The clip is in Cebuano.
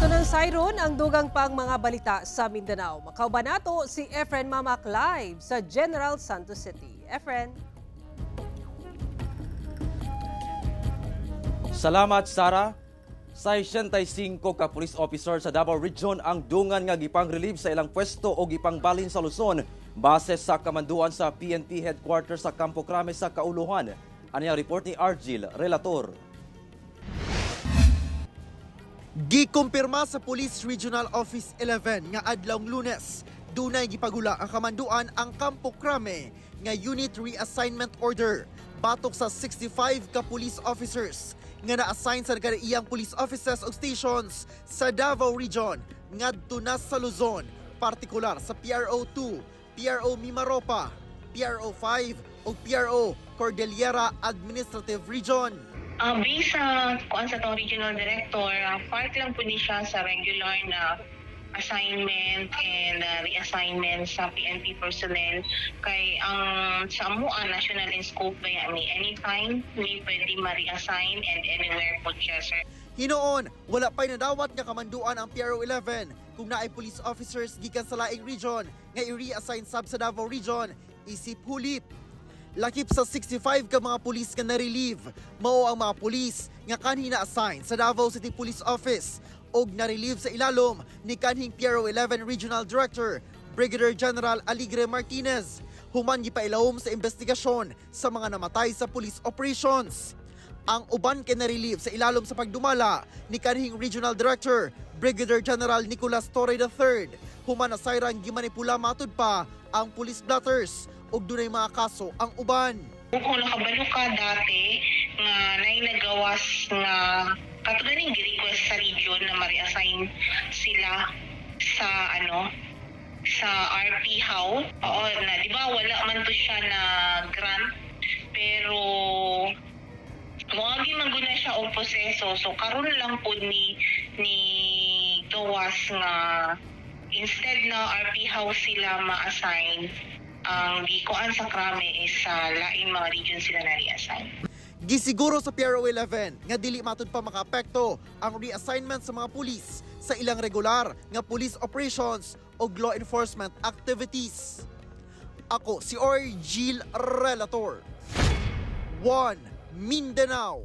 Ato nang sayron ang dugang pang mga balita sa Mindanao. Makauban nato si Efren Mamac live sa General Santos City. Efren. Salamat, Sara. 65 ka police officer sa Davao Region ang dungan nga gipang-relieve sa ilang pwesto o gipangbalin sa Luzon base sa kamanduan sa PNP headquarters sa Campo Crame sa Kauluhan. Ani ang report ni Argil Relator. Gikumpirma sa Police Regional Office 11 nga adlawng Lunes, dunay gipagula ang kamanduan ang Campo Crame nga Unit Reassignment Order batok sa 65 ka police officers nga na-assign sa nagkadaiyang police offices o stations sa Davao Region ngadto na sa Luzon, partikular sa PRO 2, PRO Mimaropa, PRO 5 o PRO Cordillera Administrative Region. Based sa kuan sa atong regional director, part lang po ni siya sa regular na assignment and reassignment sa PNP personnel kay ang sa amuan national in scope ba ni anytime may pwede ma-reassign and anywhere po siya, sir. Hinoon, wala pa'y nadawat nga kamanduan ang PRO 11 kung naay police officers gikan sa laing region nga i-reassign sab sa Davao Region isip hulip. Lakip sa 65 ka mga pulis nga na-relieve, mao ang mga pulis nga kanhi na-assign sa Davao City Police Office og na-relieve sa ilalom ni kanhing PRO 11 Regional Director Brigadier General Aligre Martinez human gipailawom sa investigasyon sa mga namatay sa police operations. Ang uban kay na-relieve sa ilalom sa pagdumala ni kanhing Regional Director Brigadier General Nicolas Torre III human nasayran gimanipula matud pa ang police blotters ug dunay mga kaso ang uban. Kung nakabalo ka dati nga nay nagawas nga katulad ning gi-request sa region na ma-reassign sila sa ano sa RP House. Oo, na di ba wala man to siya na grant pero moagi man gud na siya og proseso. So karon lang pud ni gawas nga instead na RP House sila ma-assign, ang gikuan sa Crame is sa laing mga region sila na-reassign. Gisiguro sa PRO 11 nga dili matud pa makaapekto ang reassignment sa mga pulis sa ilang regular nga police operations o law enforcement activities. Ako si Orgil Relator. 1 Mindanao.